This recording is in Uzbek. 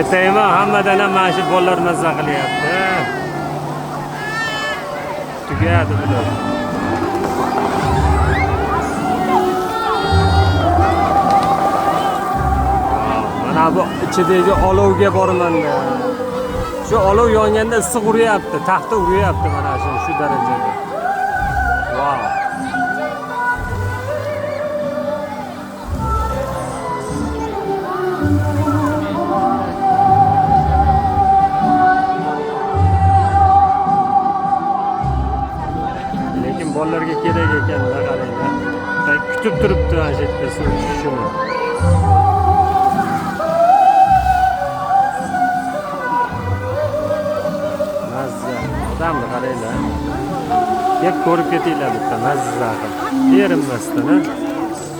Aytaymi, hammadan ham mana shu bolalar mazza qilyapti. Tugadi bular. Mana bu ichidagi olovga bormanda. Shu olov yonganda issiq uryapti, taxta uryapti mana shu darajada. Vau. Lekin bolalarga kerak ekan, qaranglar. Kutib turibdi mana shu yerda suv tushishini. Mazza. Odamni qaranglar. Kelib ko'rib ketinglar bitta mazza qilib. Erinmasdan, ha?